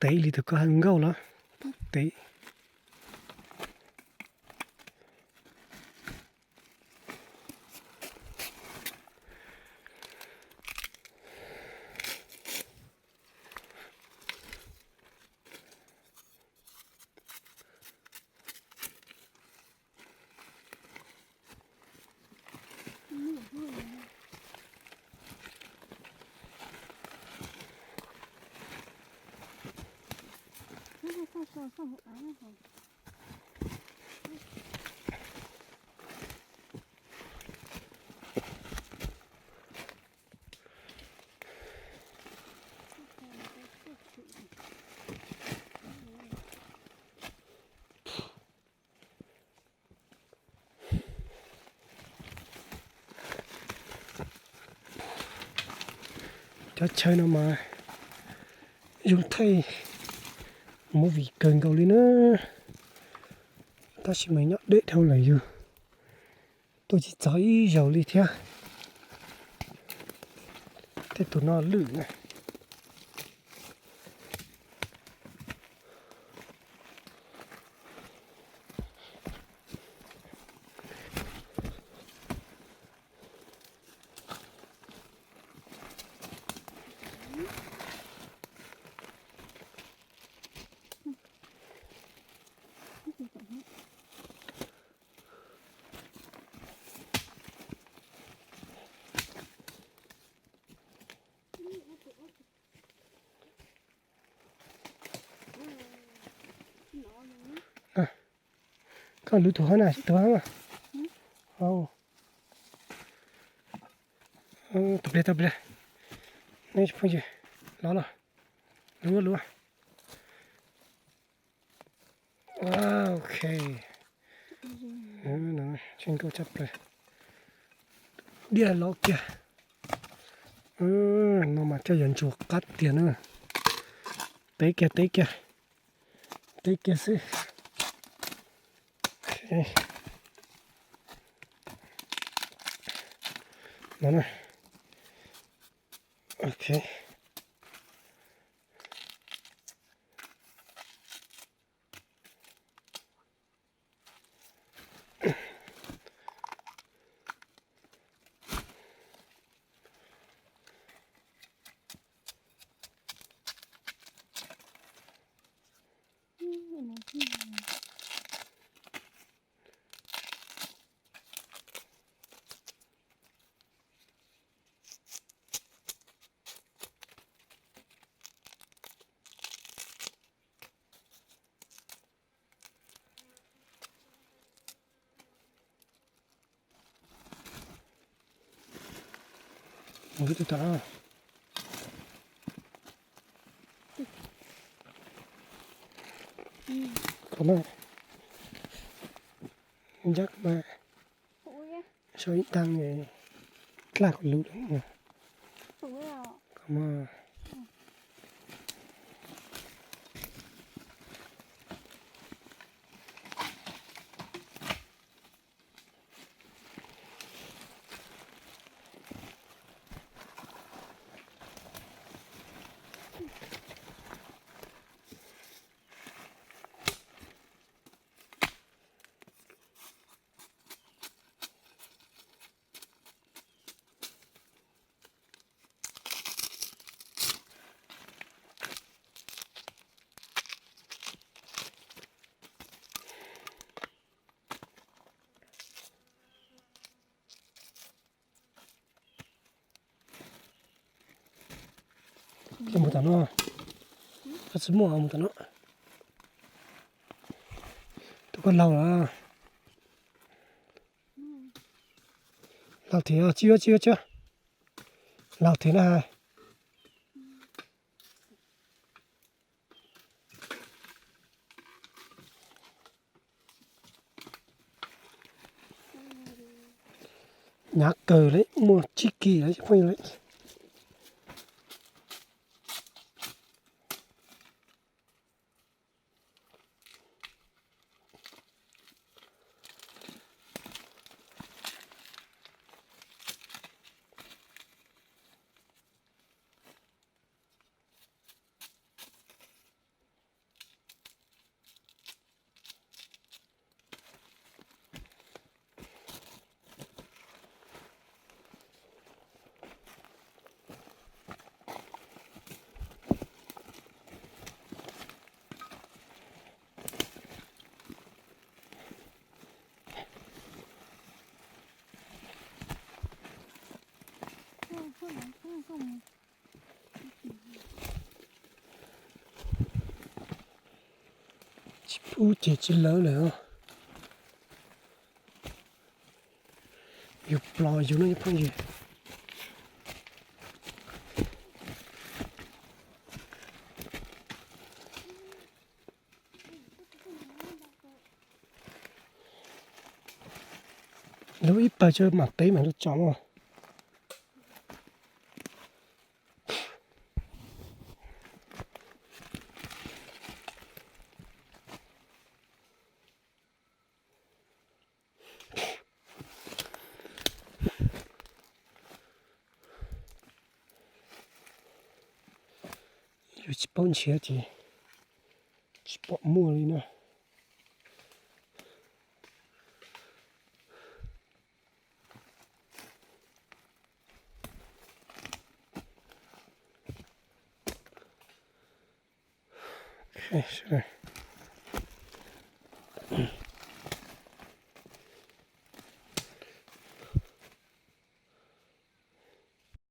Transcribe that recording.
tev li tug koj hais nkauj los tev. Cov chaw no mas zoo thaij movie kawg nkaus li na. Tab sis mas nyob deb dhau lawm yug tuaj tsis txog ib zaug li thiab. Tej tus no lwj na. Koj lwv tus hab na, tus hab mas. Tau pliag, tau pliag. Phooj ywg, los los. Lwv, lwv. Ok. Tseem nkauj tshaj plaws. Diaj lov kiag. No mas coj yog ntsuag qab tiag na. Teb kiag, teb kiag. Teb kiag xwb. No na. Ok. Mus tus tom no. Kom mas, ncab kom mas, sau ib tag dlaj kom lus. Kom mas. Mus tom no, koj tsis muaj mus tom no. Tus koj laug los? Laug thiab, tsis yuav, tsis yuav, tsis yuav. Laug thiab na. Hnyav kawg li, muaj tsib kis lawm phooj ywg. Ub, ces tsis lawv lawm. Yus plos yus no phooj ywg. Lub ib pawg tso mam teb mam rau tsom no. Yus tsis paub nrhiav ces tsis pom muaj li na.